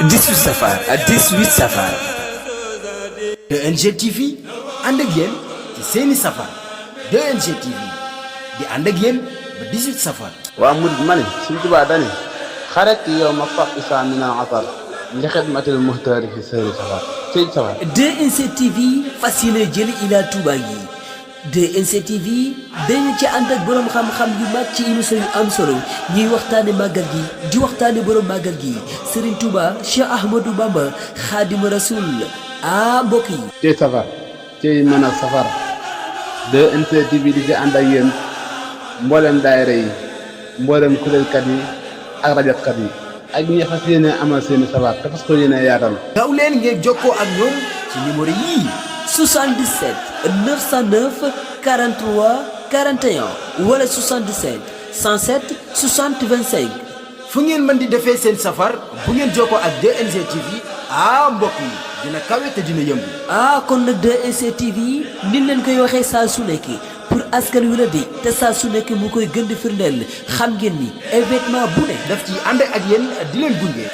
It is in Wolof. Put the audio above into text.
18 safar ak 18 safar. DNG TV ànd ak yéen ci seeni safar. DNG TV di ànd ak yéen ba 18 safar. waa murid ma ne Sëñ Tuubaa dani xaret yow ma faq isaa min al atar li xidmatil muxtaari fi sëri safar sëñ safar. DNC TV fas yéene jëli ila Touba yi. DNC TV dañu ci ànd ak borom xam-xam yu mag ci émission yu am solo ñuy waxtaane màggal gi di waxtaane borom màggal gi Serigne Touba Cheikh Ahmadou Bamba Xaadimu Rasul mbokk yi. cey safar cey mën a safar DNC TV di ci ànd ak yéen mboolem daayira yi mboolem kuréelkat yi ak rajokat yi ak ñi fas yéene amal seeni safar te fas ko yéene yaatal. gaaw leen ngeen jokkoo ak ñoom ci numéro yii. 77 909 43 41 wala 77 107 60 25. fu ngeen mën di defee seen safar bu ngeen jokkoo ak DNG TV mbokk yi dina kawe te dina yëngu. kon nag DNC TV ni leen koy waxee saa su nekk pour askan wi la di te saa su nekk mu koy gën di firndeel xam ngeen ni événement bu ne daf ci ànd ak yéen di leen gunge.